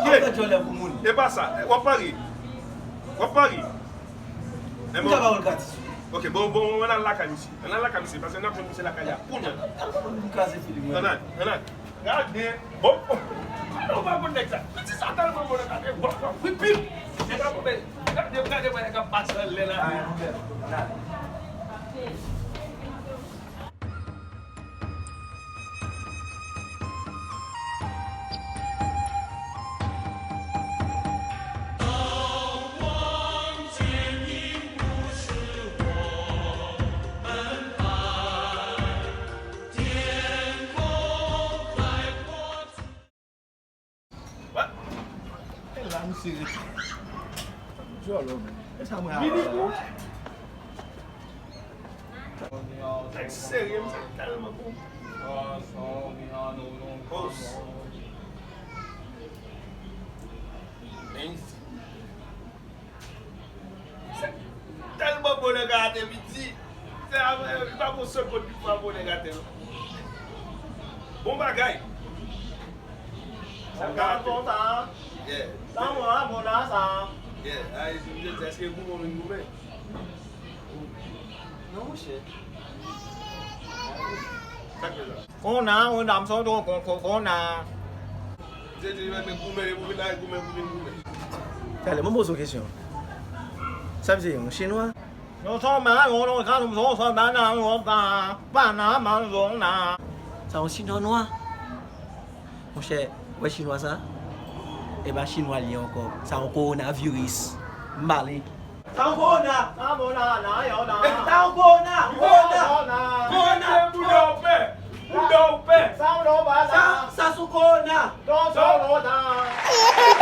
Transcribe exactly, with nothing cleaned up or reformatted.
Ap fè djòlè pou moun. E pa sa, w ap pare. W ap pare. Misye pa wè l gratis. Ok, bon, bon, ann al lakay misye. Ann al lakay misye, paske n ap jwenn misye lakay la pou nou. Ann al, ann al. Gade, bon. Gade, ou pa konn nèg sa. Piti sa tèlman bon, gade, wap, wap, wip, wip. Nèg ap, gade, gade, gade, nèg ap pase anlè la. What? E la misye rete. Djòlò, men. E sa mwen ap fè la. Nèg serye, misye tèlman bon. Oh. Men Se tèlman bon nèg a te piti. Se a, li pa gon sèl kote li pa bon nèg a te non. Bon bagay. Sa ka bon sa. Yeah. Sa bon la, bon la sa. Yeah, ay, si misye di, èske goumen ou vin goumen? Non, monchè. Sa k fè sa? Kona, yon dam sot kon, kon, kon, kona. Se di men goumen, pou vin la, goumen, pou vin goumen. Talè, mwen poze w kesyon. Sa vle di yon chinwa? Yon sòlda, yon lontan, yon sòlda, yon pa, pa nan manzona. Sa yon chinwa nwa? Monchè, wè chinwa sa? E pa chinwa li ye ankò. Sa yon kowonaviris. M pale. Sa yon kowona. Sa yon kowona. Kowona. Kowona. Kowona. Bouda w pè. Bouda w pè. Sa yon kowona. Sa, sa sou kowona. Sa yon kowona.